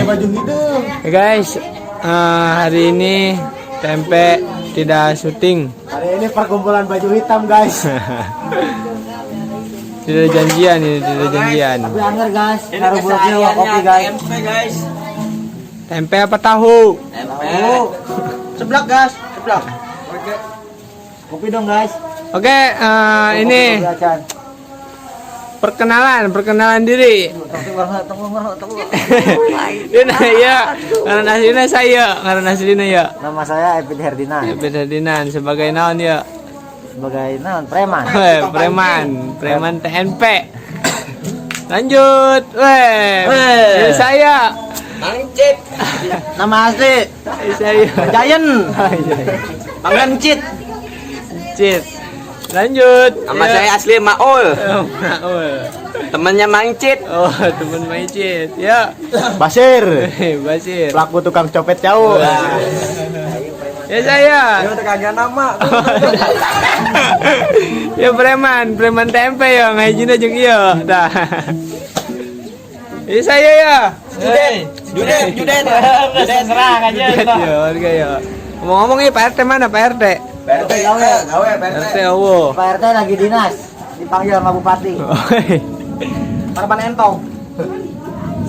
Baju hidung. Oke guys, hari ini tempe tidak syuting, Hari ini perkumpulan baju hitam, guys. Tidak janjian ini, tidak janjian. Tapi anger, guys. Ngaruh bulognya wah kopi, guys. Tempe, guys. Tempe apa tahu? Tempe. Oh, Seblak, guys. Seblak. kopi dong, guys. Oke, ini Kopi acan. perkenalan, perkenalan diri. Ini ya, ngaran aslinya saya, ngaran aslinya ya. Nama saya Evin Herdinan. Beda Dinan sebagai naon ya? Sebagai naon preman. Weh, preman, preman TNP. Lanjut, weh. Weh. Ini saya. Mangcit. Nama asli Ini saya. Giant. Oh, iya. Mangcit. Cit. Lanjut. Nama Ya. saya asli Maul. Oh, Maul. Temennya Mangcit. Oh, temen Maicit. Ya. Basir. Hei, Basir. Pelaku tukang copet jauh. Ya saya. Kagak nama. Ya preman, preman tempe ya, ngajina jeung ieu. Dah. Ya saya ya. Juden. Juden, Juden. Juden serang aja. Ya, warga ya. Ngomong-ngomong ini Pak RT mana Pak RT? PRT gawe, gawe PRT. RT awo. Pak RT lagi dinas, dipanggil sama bupati. Harapan entong.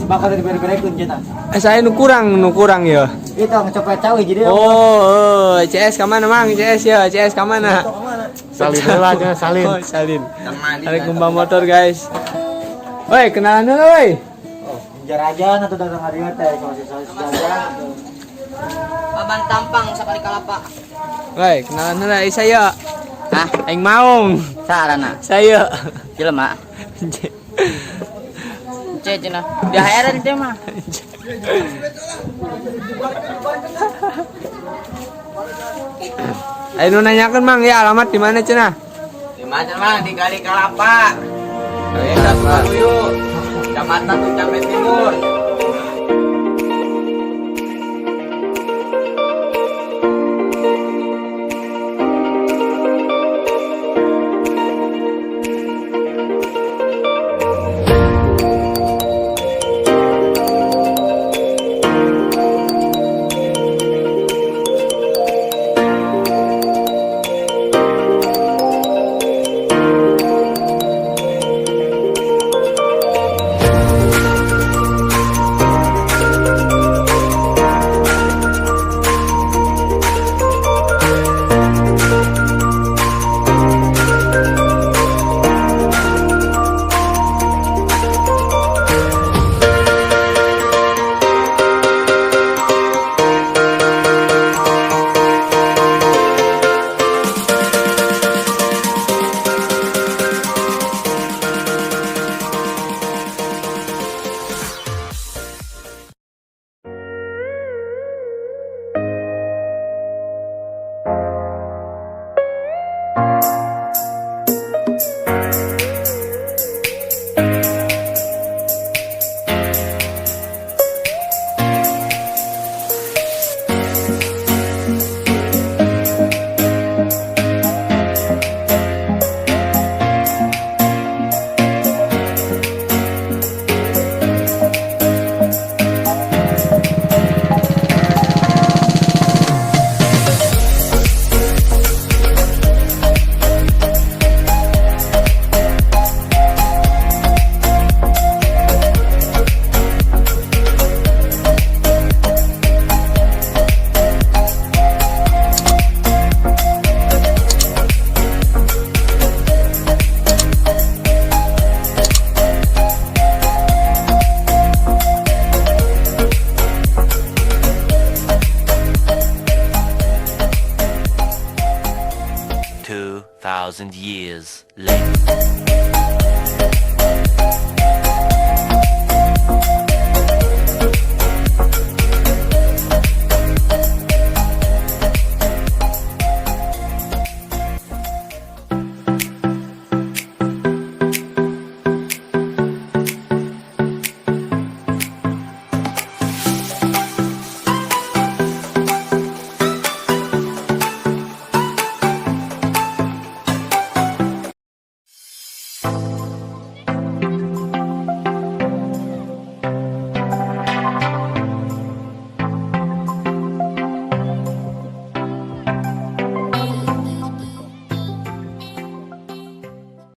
Sebab kalau diberi-beri kunci tas. Eh, saya nu kurang ya. Itu ngecopet cawe jadi Oh, oh, CS ke mana mang? CS ya, CS ke mana? Salin lah, jangan salin. Oh, salin. Ada kumbang motor guys. Woi, kenalan dulu woi. Jarajan atau datang hari teh kalau siswa jajan. Paban tampang sa Kalikalapa. Woi, kenalan dulu eh, saya. Hah? Aing maung. Sarana. Saya. Jelema. Ce cenah. Di HR teh mah. Ayo nu nanyakeun mang ya alamat di mana cenah? Di mana Mang? Di Kali Kalapa. Desa Sukaluyu, Kecamatan Tucambe Timur. 2,000 years later.